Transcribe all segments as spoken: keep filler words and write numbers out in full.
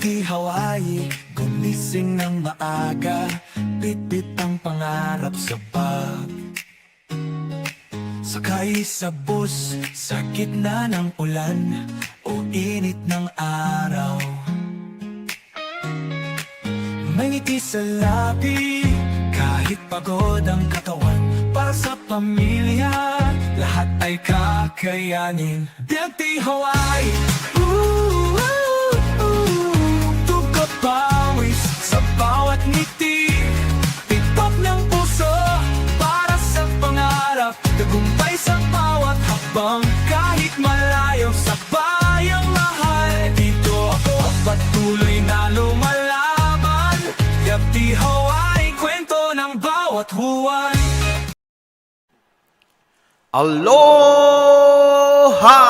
Hawaii, gumising ng maaga, bitbit ang pangarap sa bag. Sakay sa bus sa gitna ng ulan o init ng araw. May ngiti sa labi, kahit pagod ang katawan. Para sa pamilya, lahat ay kakayanin. Biag ti Hawaii, ooh, ooh, ooh. Tuga pawis sa bawat ngiti. Tibok ng puso para sa pangarap. Tagumpay sa bawat hakbang. Kahit malayo sa bayang mahal, dito ako patuloy na lumalaban. Biag ti Hawaii, kwento ng bawat buwan. Aloha!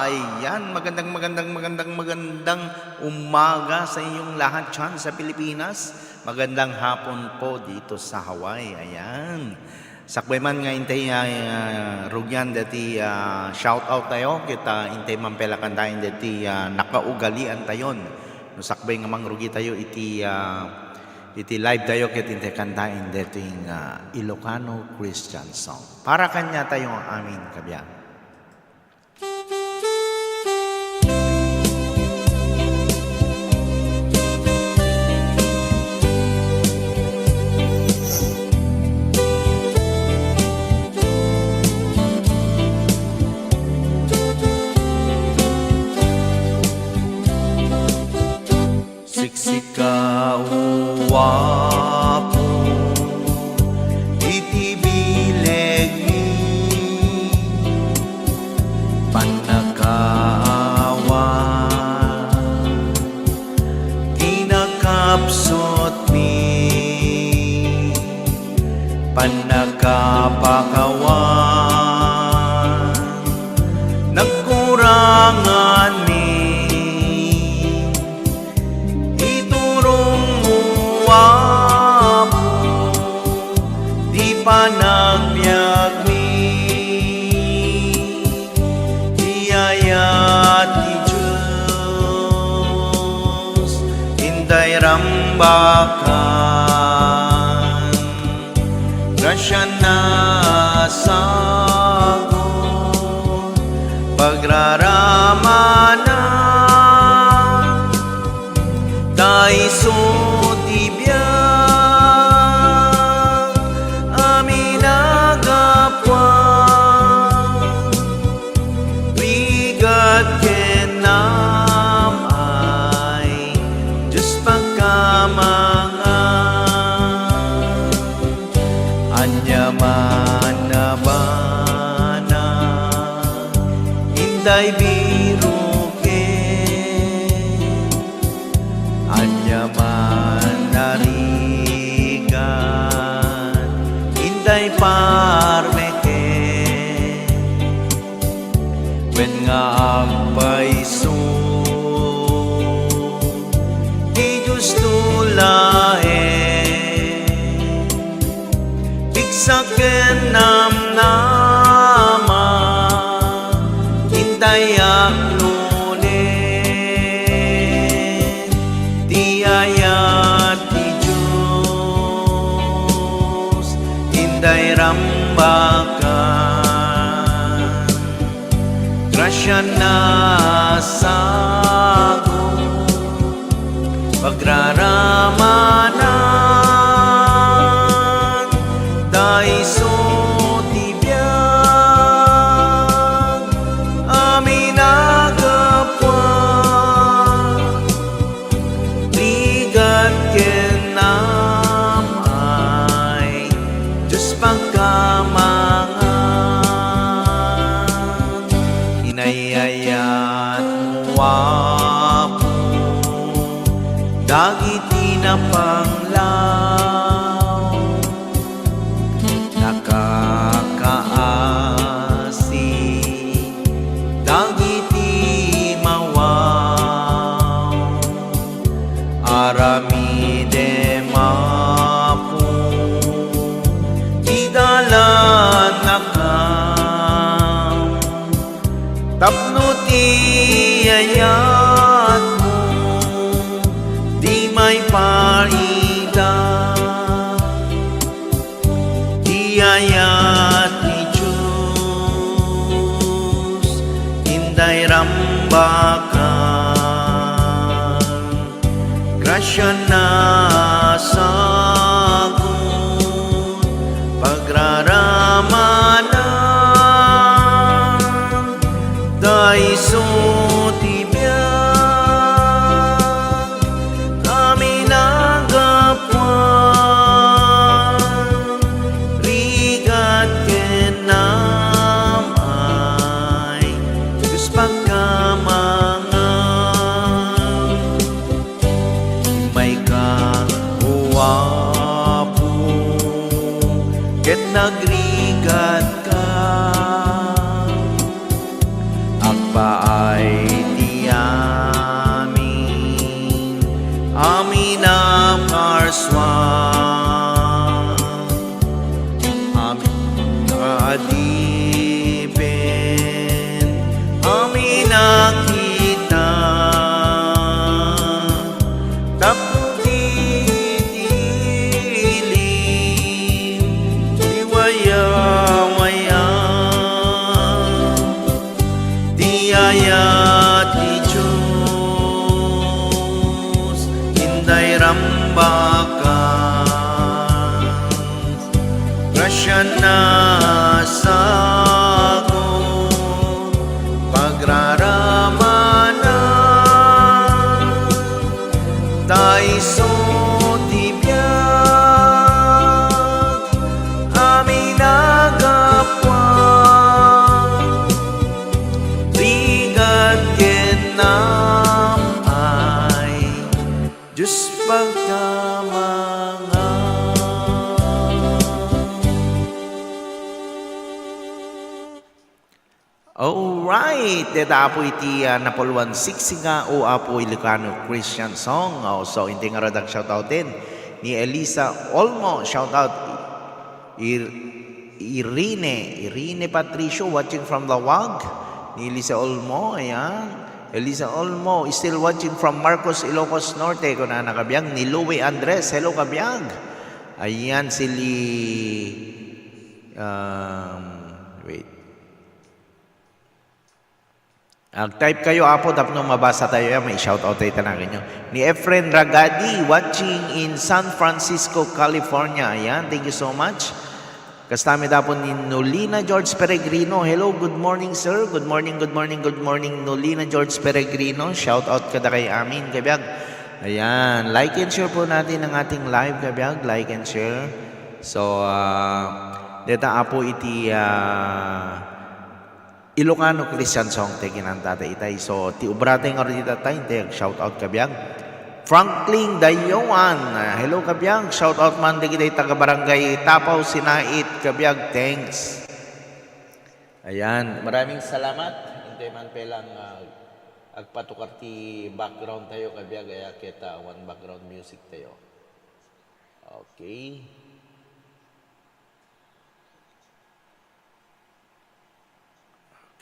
Ayan, magandang, magandang, magandang, magandang umaga sa inyong lahat dyan sa Pilipinas. Magandang hapon po dito sa Hawaii. Ayan. Sakbay man nga intay, ah, rugian deti, ah, shout out tayo, kita intay mampelakan tayo deti, ah, nakaugalian tayon. No sakbay nga mangrugi tayo iti, ah, iti live tayo ket intay kantaen deti nga Ilocano Christian song. Para kaniatayo nga amin, kabiag. Siksika, O Apo, iti bilegmi, pannakaawa ti nakapsutmi, pannakapakawan, nagkuranganmi. Iturongmo, Apo, ti panagbiagmi. Ti ayat ti Dios, intay rambakan. Grasiana, sagut, pagraramana, ta isu ti biag a minagapuan. Rigat ken amay, Dios pagkamangan. Ania man a banag, intay biroken. Ania man a rigat, intay parmeken. Wen nga agpayso ti Diosto laeng, pigsa ken namnama, intay aklonen ti ayat ti Dios, intay rambakan. Grasiana, sagut, pagraramanan, ta isu ti biag a minagapuan. Rigat ken amay, Dios pagkamangan. Inayayatmo, Apo, dagiti napanglaw. Nakakaasi dagiti mawaw. Aramidem, Apo, ti dalanakam. Tapno ti ayat Ayat ni Dios, inday rambakan, grasya na sagut, pagraramanan, dayso ti biag, amin a gapuan, rigat ken amay, Dios pagkamangan. Mayka, O Apo, ket nagrigatka. Agpaay ti amin, amin a parsua. Amin a adipen, amin a kita. Tapno ti tilim, ti wayawaya. Ti ayat ti Dios, inday rambakan, grasya na sagut, pagraramanan, dayso ti biag, amin a gapuan, rigat ken amay, Dios pagkamangan. Alright, deta Apo iti, ah, napuluan siksi nga, O Apo, Ilocano Christian song. Oh, so, inti nga radag shoutouten ni Elisa Olmo, shoutout. Ir-, Irene, Irene Patricio watching from Laoag, ni Elisa Olmo, ayan. Elisa Olmo, still watching from Marcos, Ilocos Norte, kunana kabiag, ni Louie Andres, hello kabiag. Ayan, si Li-, um, wait. Ag-type kayo, Apo, tapno mabasa tayo, ya, may shoutout tayo, tanagan nyo. Ni Efren Ragadi, watching in San Francisco, California. Ayan, thank you so much. Kasta met Apo ni Nolina George Peregrino. Hello, good morning, sir. Good morning, good morning, good morning, Nolina George Peregrino. Shoutout kadakay amin, kabiag. Ayan, like and share po natin ang ating live, kabiag. Like and share. So, ah, deta Apo iti, ah, Ilocano Christian song ti kinanta ta itay. So, ti ubra tay nga rita tay, ti ag-shoutout kabiag. Franklin Dayoan, ah, hello kabiag. Shoutout man dagiti taga Barangay Tapaw, Sinait, kabiag. Thanks. Ayan, maraming salamat. Intay man pay lang, ah, agpatukar ti background tayo, kabiag, aya ket, ah, one background music tayo. Okay.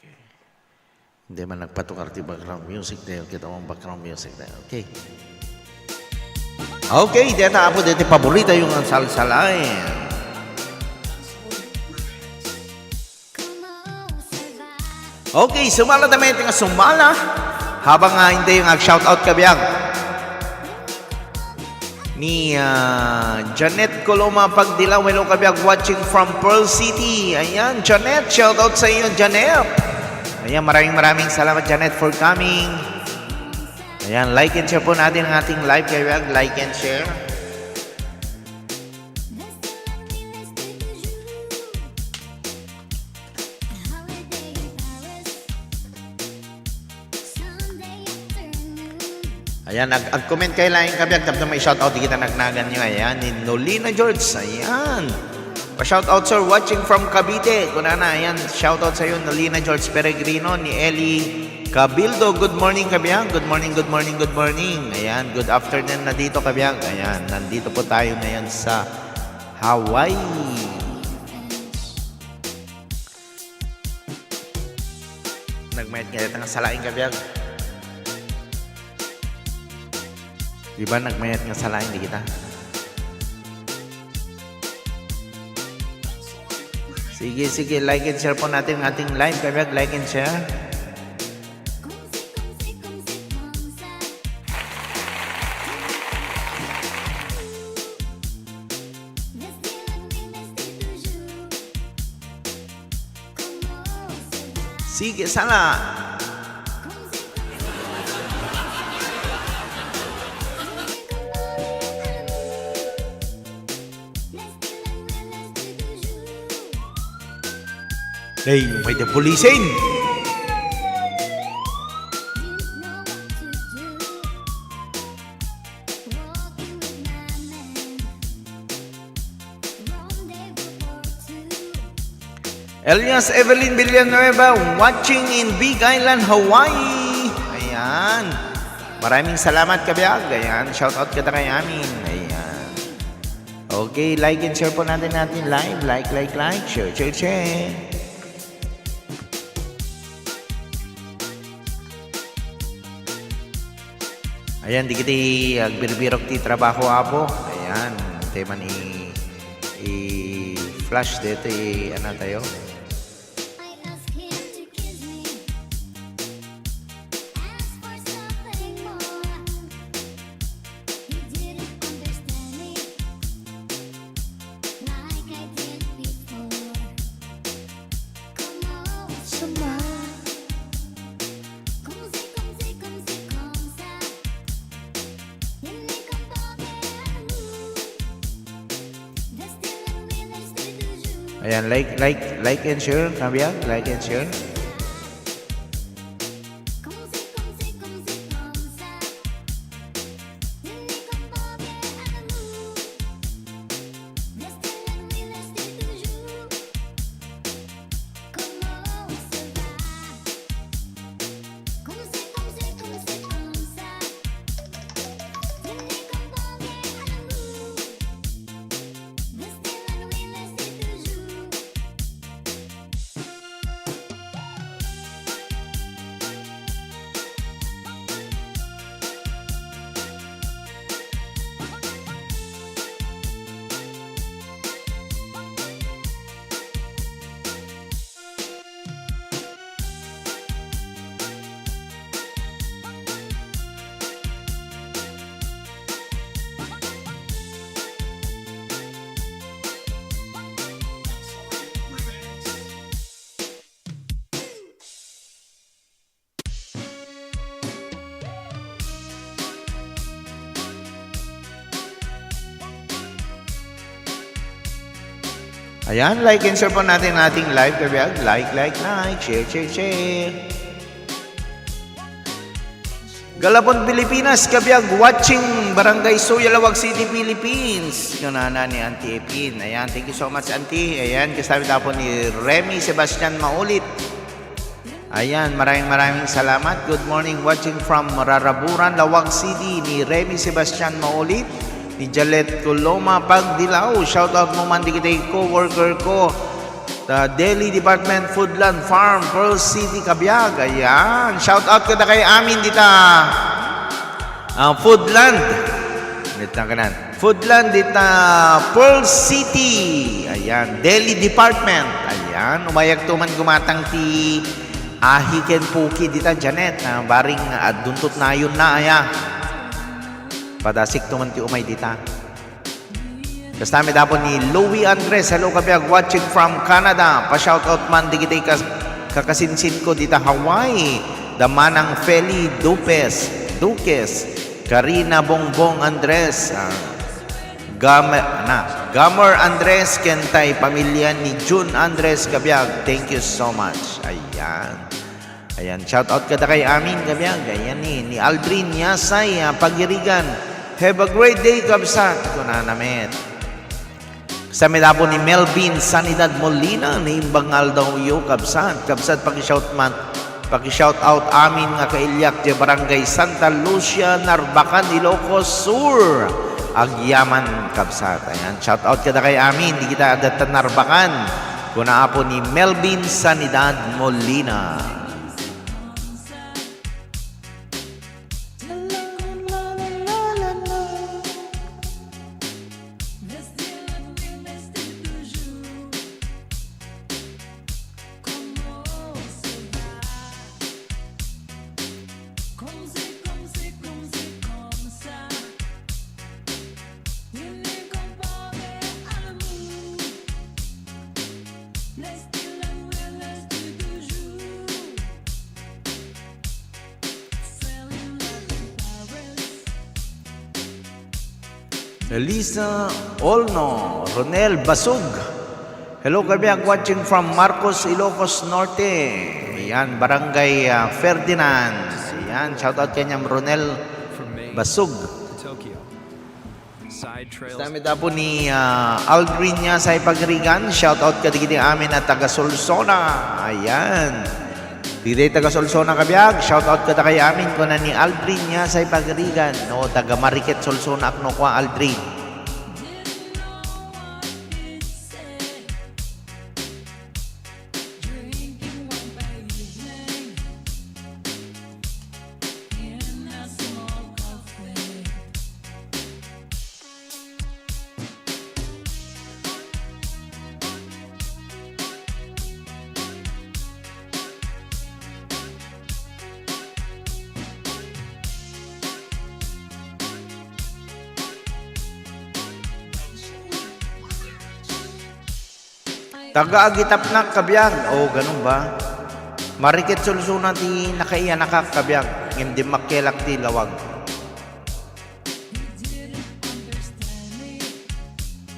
Okay. Hindi man nagpatukar ti background music tayo. Kita mo ang background music tayo. Okay. Okay, deta Apo, deti paborito yung ang salsalay. Okay, sumala tayo nga sumala. Habang, ah, hindi yung ag-shoutout kabiag. Ni, ah, Janet Coloma Pagdilaw. Hello, kabiag, watching from Pearl City. Ayan, Janet, shout out sa iyo, Janet. Ayan, maraming, maraming salamat, Janet, for coming. Ayan, like and share po natin ang ating live, kabiag. Like and share. Ayan, ag-, ag-comment kayo lang yung kabiag, tapos may shoutout, di kita nagnagan nyo. Ayan, ni Nolina George. Ayan. Pa-shoutout, sir, watching from Cavite. Kunana, ayan, shoutout sa'yo, Nolina George Peregrino, ni Eli Cabildo. Good morning, kabiag. Good morning, good morning, good morning. Ayan, good afternoon na dito, kabiag. Ayan, nandito po tayo ngayon sa Hawaii. Nagmayat nga dayta nga salaing, kabiag. Di ba, nagmayat nga salaing, di kita? Sige, sige, like and share po natin ang ating live. Kabiag, like and share. Sige, sala. Hey, may the policing! Elias Evelyn Villanueva, watching in Big Island, Hawaii. Ayan. Maraming salamat, kabiag. Ayan, shout out kita kay amin. Ayan. Okay, like and share po natin natin live. Like, like, like. Share, share, share. Ayan, di kiti agbirbirok ti trabaho, apo. Ayan, tayo man i-, i-flash dito, i-, ano tayo. Ayan, like, like, like and share, kabiag, like and share. Ayan, like and share po natin ang ating live, kabiag. Like, like, like. Share, share, share. Galapon, Pilipinas, kabiag, watching Barangay Suya, Laoag City, Philippines. Kunana ni Auntie Epin. Ayan, thank you so much, Auntie. Ayan, kasama tayo po ni Remy Sebastian Maulit. Ayan, maraming, maraming salamat. Good morning, watching from Raraburan, Laoag City, ni Remy Sebastian Maulit, ni Jalet Coloma Pagdilaw. Shout out mo man di kita co-worker ko. Ta Deli Department Foodland Farm, Pearl City, kabiag. Ayan. Shout out kada kay amin dita. Ah, Foodland. Wait lang kanan. Foodland dita Pearl City. Ayan, Deli Department. Ayan, umayak tuman gumatang ti ahi ken puki dita, Janet. Ah, baring, ah, duntot nayon na, aya. Padasik tuman ti umay dita. Kasta met apo ni Louie Andres. Hello, kabiag, watching from Canada. Pa-shoutout man digiti kas-, kakasinsin ko dita Hawaii. Da Manang Feli Dupes, Duques, Karina Bongbong Andres, ah, Gamer, na, Gamer Andres, ken tay pamilya ni Jun Andres, kabiag. Thank you so much. Ayan. Ayan, shout out kada kay amin, kabiag. Ayan ni, ni Aldrin Yasay, ah, Pagirigan. Have a great day, kabsat. Kunana met. Sa met apo ni Melvin Sanidad Molina, naimbag nga aldawyo, kabsat. Kabsat, paki-shout man, paki-shout out amin nga kailiak di Barangay Santa Lucia, Narbacan, Ilocos Sur. Agyaman, kabsat. Ayan, shout out kada kay amin, di kita adda ta Narbacan. Kuna apo ni Melvin Sanidad Molina. Elisa Olno, Ronel Basug. Hello, kabiag, watching from Marcos, Ilocos Norte. Ayan, Barangay, ah, Ferdinand. Ayan, shoutout kaniam, Ronel Basug. Side trails. Kasta met apo ni, ah, Aldrin Yasay Pagrigan. Shoutout kadagiti amin a taga Solsona. Ayan. Ditoy taga Solsona, kabiag. Shoutout kadakay amin, kuna ni Aldrin Yasay Pagrigan. No, taga Mariket, Solsona, akno kua, Aldrin. Taga Agitapnak, kabiag. O, ganun ba? Mariket, Solsona ti nakaiyanakak, kabiag. Ngem dimmakkelak ti lawag.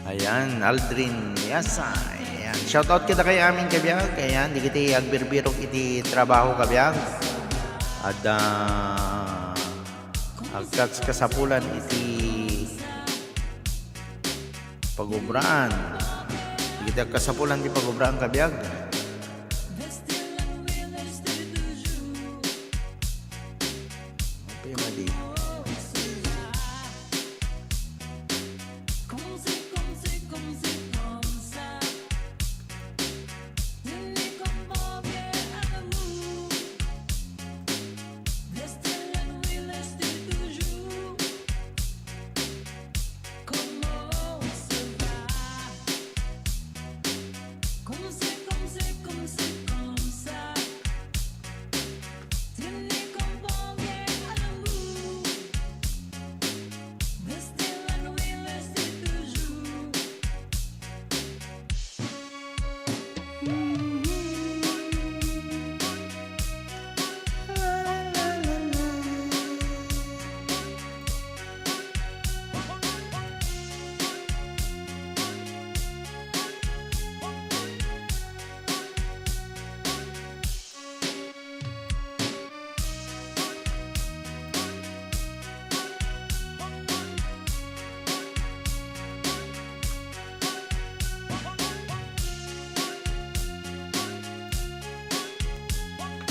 Ayan, Aldrin Yasay. Ayan. Shoutout kadakay amin, kabiag. Ayan, dagiti agbirbirok iti trabaho, kabiag. Adda agkaskasapulan iti pagubraan. Dagiti agkasapulan ti pagubraan, kabiag. Apay madi?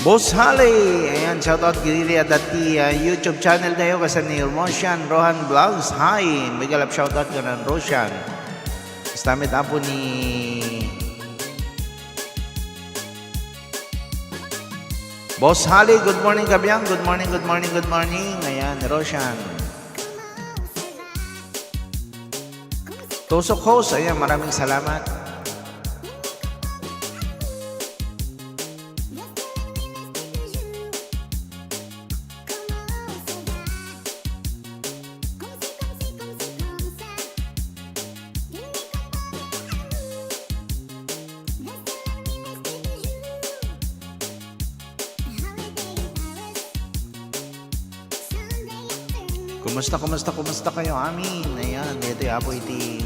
Boss Hali, ayan, shoutout kadagiti adda ti, ah, YouTube channel tayo, kasano ni Roshan Rohan Vlogs. Hi, mega love shoutout kanan Roshan. Kasta met apo ni Boss Hali, good morning, kabiang. Good morning, good morning, good morning. Ayan, Roshan. Tusok host, ayan, maraming salamat. Kumusta, kumusta, kumusta kayo amin? Ayan, daytoy apo iti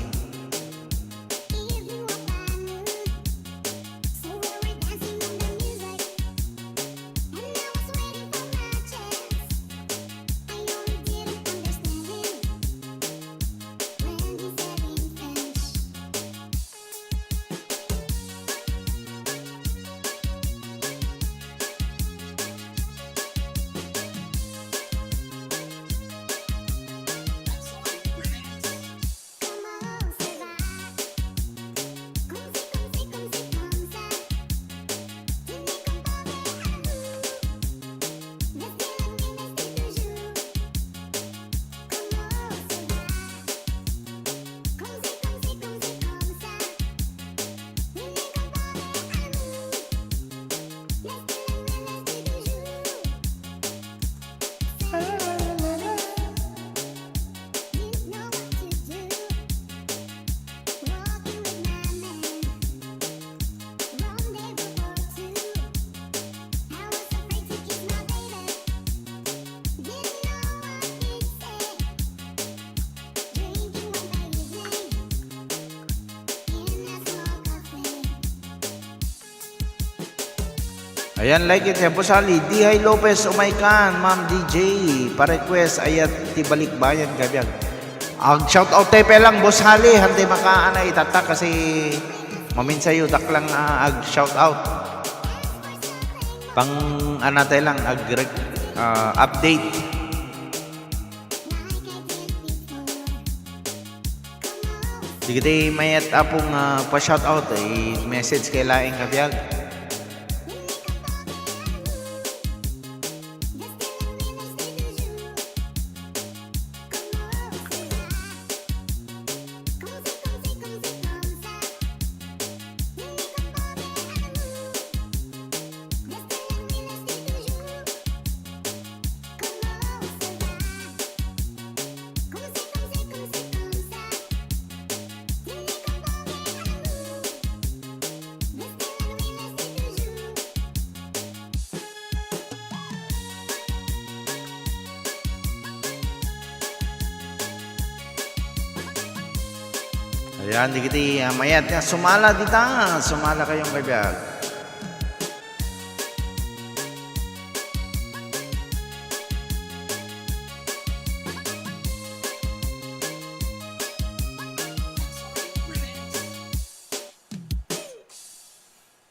Ayan, like it, Boss Ali. Dihay Lopez, umay kan, Ma'am D J, pa-request, ayat ti balikbayan, kabiag. Ag shout out tayo pa lang, Boss Ali, hantay makaana itatta kasi maminsayo, daklang, ah, ag shout out. Pang, ana tayo lang, ag, ah, update. Dagiti mayat, Apo, nga pa-shoutout, i-message kay laeng, kabiag. Ayan, dagiti, ah, mayat nga sumala dita. Sumala kayong kabiag.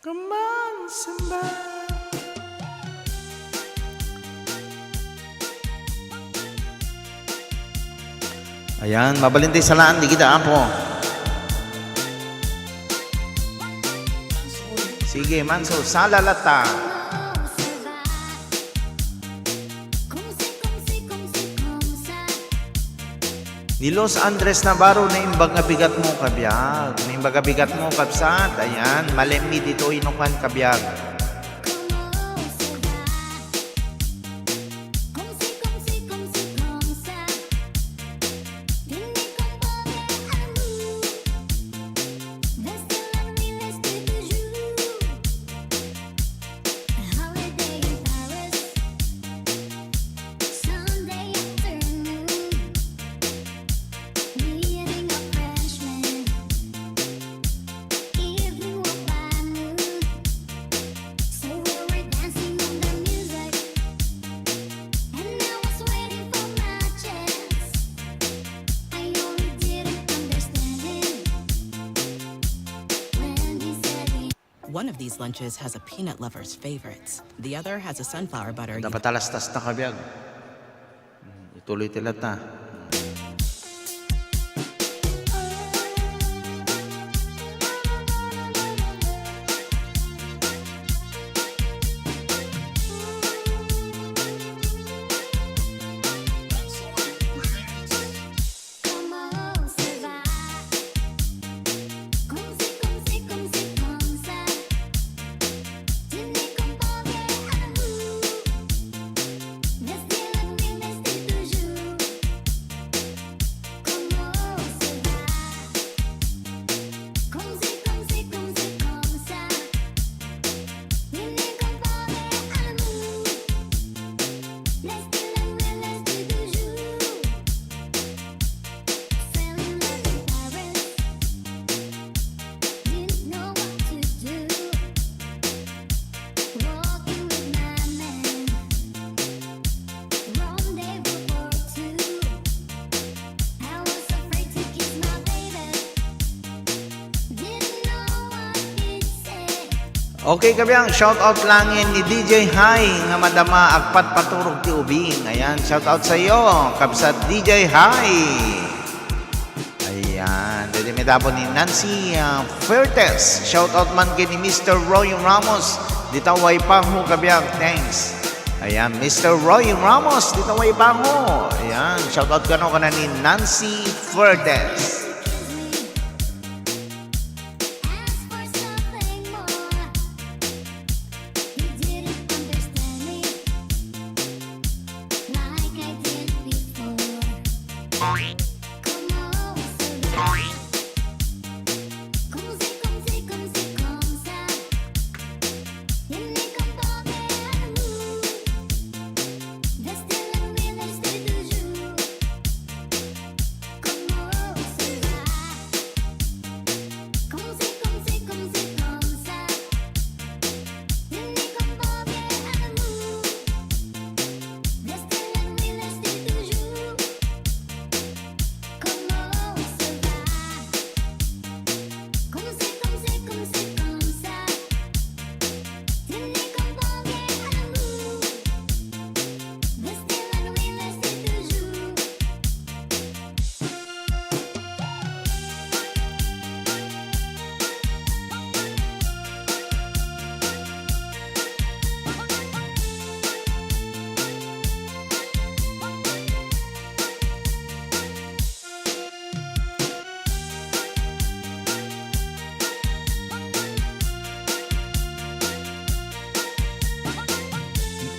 Come on, somebody. Ayan, mabalin ti salaan, dagita, Apo. Sige, Manso, sala latta. Ni Los Andres Navarro, naimbag nga bigat mo, kabiag. Naimbag nga bigat mo, kabsat. Ayan, malemmi ditoy no kan, kabiag. One of these lunches has a peanut lover's favorites. The other has a sunflower butter. Dapat alas tas na, kabiag. Mm, ituloy ti latta. Okay, kabiag, shout out laeng ni D J Hai nga madama agpatpaturog ti ubing. Ayan, shout out sa iyo, kabsat D J Hai. Ayan, daydi met, Apo, ni Nancy, ah, Fuertes. Shout out man ken ni Mister Roy Ramos, dita Waipahu, kabiag. Thanks. Ayan, Mister Roy Ramos, dita Waipahu. Ayan, shout out kano kana ni Nancy Fuertes.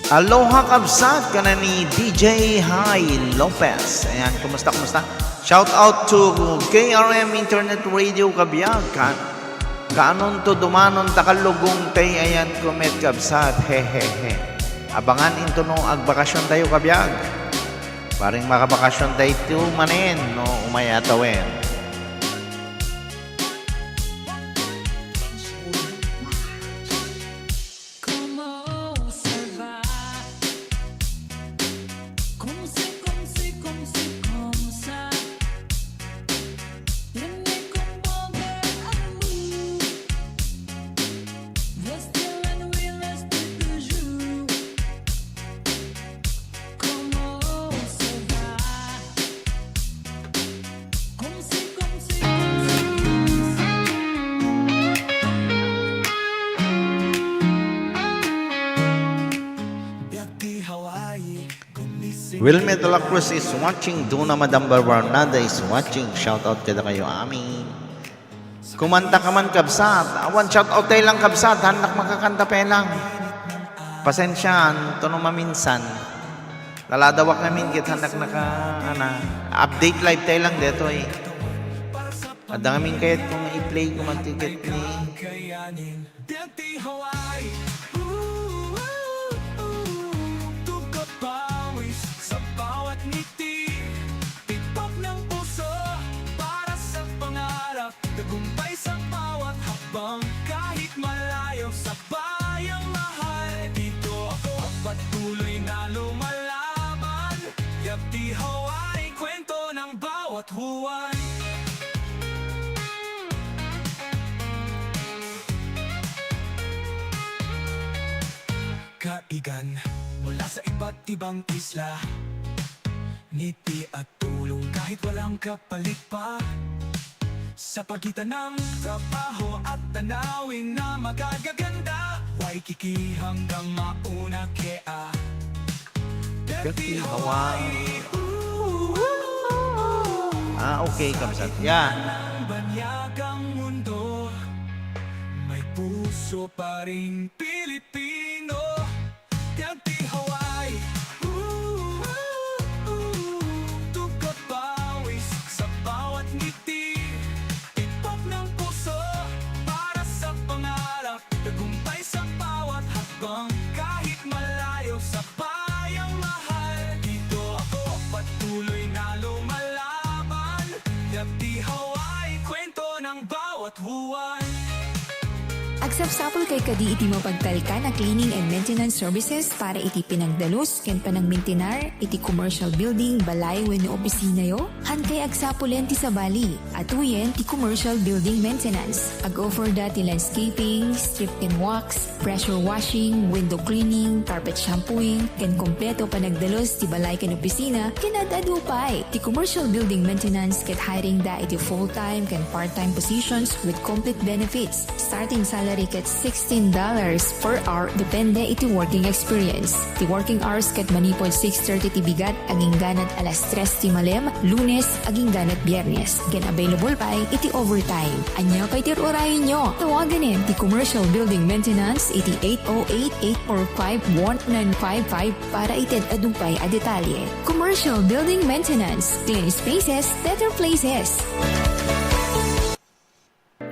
Aloha, kabsat, kana ni D J Hai Lopez. Ayan, kumusta, kumusta? Shout out to K R M Internet Radio, kabiag. Ka-, kaanonto dumanon ta Kalugong tay ayan kumet, kabsat. Hehehe. Abangan into no agbakasyon tayo, kabiag. Paring makabakasyon tayo ito manen, no, umay atawen. Comment ça va? Comme c'est, comme c'est, comme c'est, comme ça. Tenez comme bon amour. Restez la nuit, restez toujours. Comment ça va? Comme c'est, comme c'est, comme c'est, comme ça. Biag ti Hawaii, comme c'est. Wilma de la Cruz is watching. Duna Madam Barbernada is watching. Shout out kadakayo amin. Kumanta ka man, kabsat. Awan, shout out tayo lang, kabsat. Hannak makakanta pa lang. Pasensya, anto no maminsan. Laladawak ngamin ket hannak naka, ana, update live tayo lang detoy. Adda ngamin kayat kung i-play ko man ticket ni Biag ti Hawaii. Ooh, ooh, ooh. Tugga pawis sa bawat ngiti. Tipok ng puso para sa pangarap. Tagumpay sa bawat hakbang. Kahit malayo sa bayang mahal. Dito ako patuloy na lumalaban. Biag ti Hawaii, kwento ng bawat buwan. Kaigan mula sa iba't ibang isla, ngiti at tulong kahit walang kapalit pa. Sa pagitan ng trabaho at tanawin na magagaganda, Waikiki hanggang mauna kea. Biag ti Hawaii. Ah, okay, kabsat. Yeah. Ng banyagang mundo, may puso pa ring Pilipino. Biag ti Hawaii. Ooh, ooh, ooh. Tugga pawis sa bawat ngiti. Tipok ng puso para sa pangarap. Tagumpay sa bawat hakbang. Kahit malayo sa bayang mahal. Dito ako patuloy na lumalaban. Biag ti Hawaii, kwento ng bawat buwan. Agsapsapulkay kadi iti mapagtalkan a cleaning and maintenance services para iti pinagdalus ken panagmintinar iti commercial building, balay wenno opisinayo? Haankay agsapulen ti sabali. Atuyen ti commercial building maintenance. Ag-offerda ti landscaping, strip ken wax, pressure washing, window cleaning, carpet shampooing, ken kompleto panagdalus ti balay ken opisina ken ad-adu pay. Ti commercial building maintenance ket hiringda iti full-time ken part-time positions with complete benefits. Starting salary ket sixteen dollars per hour depende iti working experience. Ti working hours ket manipud six thirty ti bigat agingganat alas tres ti malem, Lunes agingganat Biernes, ken available pay iti overtime. Ania pay ti ur-urayonyo? Tawaganen ti Commercial Building Maintenance iti eight oh eight, eight four five, one nine five five para iti ad-adu pay a detalye. Commercial Building Maintenance, clean spaces, better places.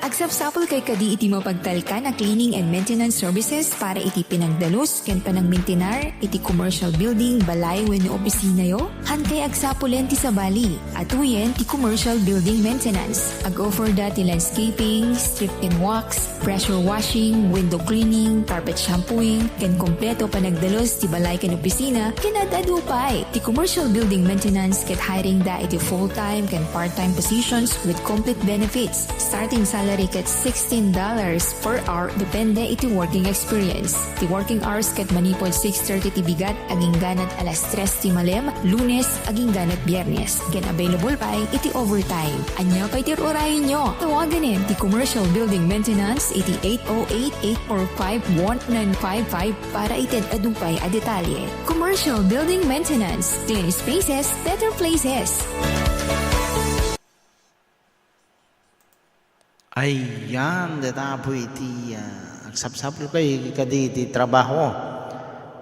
Agsapsapulkay kadi iti mapagtalkan a cleaning and maintenance services para iti pinagdalus ken panagmintinar iti commercial building, balay wenno opisinayo? Haankay agsapulen ti sabali. Atuyen ti commercial building maintenance. Ag-offerda ti landscaping, strip ken wax, pressure washing, window cleaning, carpet shampooing, ken kompleto panagdalus ti balay ken opisina ken ad-adu pay. Ti commercial building maintenance ket hiringda iti full-time ken part-time positions with complete benefits. Starting salary ket sixteen dollars per hour depende iti working experience. Ti working hours ket manipud six thirty ti bigat agingganat alas tres ti malem, Lunes agingganat Biernes, ken available pay iti overtime. Ania pay ti ur-urayonyo? Tawaganen ti Commercial Building Maintenance iti eight oh eight, eight four five, one nine five five para iti ad-adu pay a detalye. Commercial Building Maintenance, clean spaces, better places. Ayan, dayta apo iti, ah, agsapsapulkay kadi iti trabaho.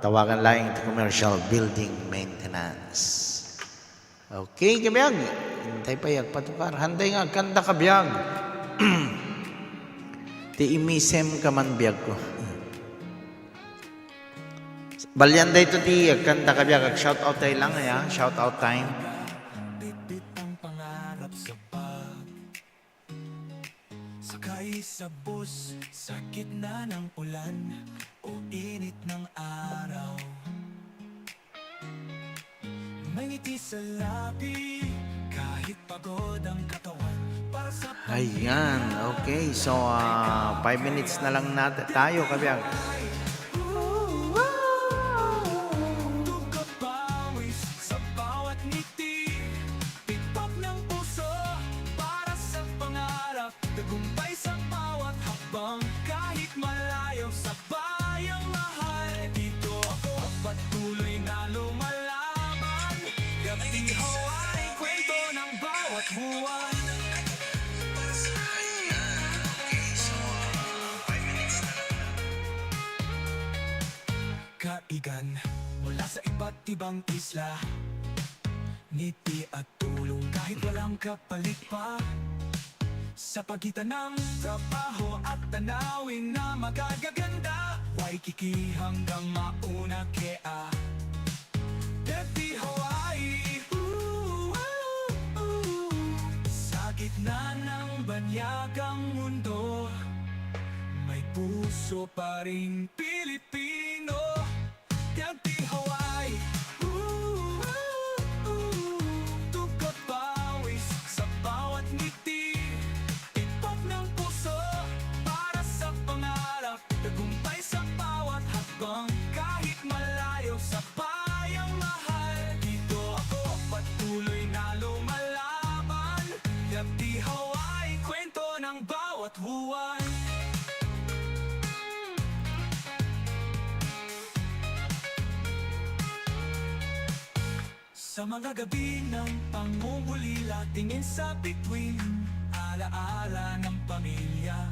Tawagan laeng ti commercial building maintenance. Okay, kabiag. Intay pay agpatukar. Handay nga agkanta, kabiag. Ti imisemka man biagko. Balian dayto ti agkanta, kabiag. Ag-shout out tayo lang, ya. Shout out time. Bitbit ang pangarap sa bag. Sakay sa bus sa gitna ng ulan o init ng araw. May ngiti sa labi kahit pagod ang katawan. Para sa Ayan, okay. So, ah, five minutes na lang nat-, tayo, kabiag. Tugkot pawis sa bawat ngiti. Tibok ng puso para sa pangarap. Tagumpay sa bawat hakbang. Kahit malayo sa bayang mahal. Dito ako patuloy na lumalaban. Yapti Hawaii, kwento ng bawat buwan. Kaigan mula sa iba't ibang isla. Ngiti at tulong kahit walang kapalit pa. Sa pagitan ng trabaho at tanawin na magagaganda. Waikiki hanggang mauna kea. Dirty Hawaii. Ooh, ooh, ooh. Sa gitna ng banyagang mundo, may puso pa ring Pilipino. Dirty Hawaii. Ooh, ooh, ooh. Tugkot pawis sa bawat ngiti. Tibok ng puso para sa pangarap. Tagumpay sa bawat hakbang. Kahit malayo sa bayang mahal. Dito ako patuloy na lumalaban. Dirty Hawaii, kwento ng bawat buwan. Sa mga gabi ng pangungulila, tingin sa bituin, alaala ng pamilya.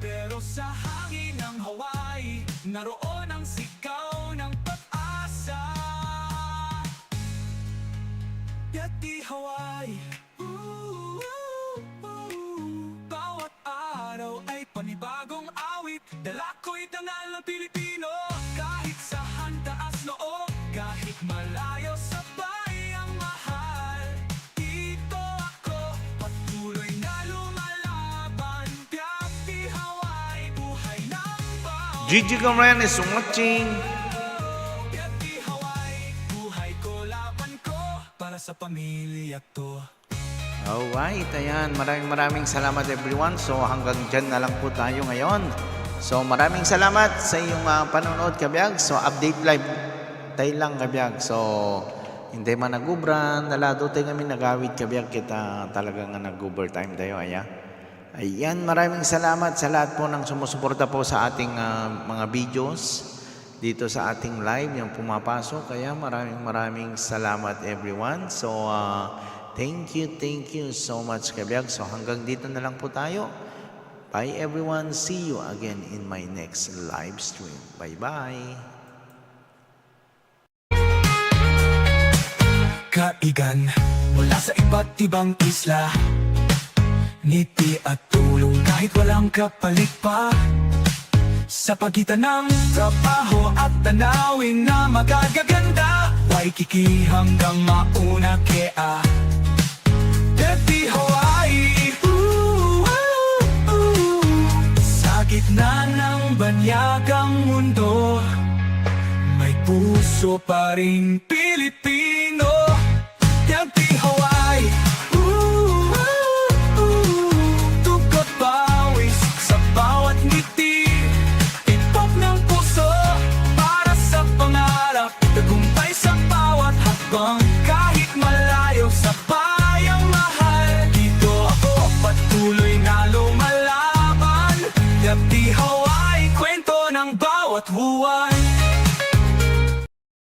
Pero sa hangin ng Hawaii, naroon ang sigaw ng pag-asa. Dirty Hawaii. Ooh, ooh, ooh. Bawat araw ay panibagong awit. Dala ko'y dangal ng Pilipino. Kahit saan taas loob, kahit malayo sa bayang mahal. Dito ako, patuloy na lumalaban. Dirty Hawaii, buhay ng bawat Gigi Gomez is watching. Dirty Hawaii, buhay ko, laban ko, para sa pamilya to. Alright, ayan. Maraming, maraming salamat, everyone. So, hanggang dyan na lang po tayo ngayon. So, maraming salamat sa iyong, ah, panonood, kabiag. So, update live tayo lang, kabiag. So, hindi man nagubran, nalado tayo kami nagawid, kabiag, kita talagang nag-overtime tayo, ayan. Ayan, maraming salamat sa lahat po ng sumusuporta po sa ating, ah, mga videos dito sa ating live, yung pumapasok. Kaya maraming, maraming salamat, everyone. So, ah, thank you, thank you so much, kabiag. So, hanggang dito na lang po tayo. Bye, everyone. See you again in my next live stream. Bye-bye. Kaigan mula sa iba't ibang isla. Ngiti at tulong kahit walang kapalit pa. Sa pagitan ng trabaho at tanawin na magagaganda. Waikiki hanggang mauna kea. Dirty Hawaii. Ooh, ooh, ooh. Sa gitna ng banyagang mundo, may puso pa ring Pilipino. Dirty Hawaii. Ooh, ooh, ooh. Tugkot pawis sa bawat ngiti. Tibok ng puso para sa pangarap. Tagumpay sa bawat hakbang. Kahit malayo sa bayang mahal. Dito ako patuloy na lumalaban. Dirty Hawaii, kwento ng bawat buwan.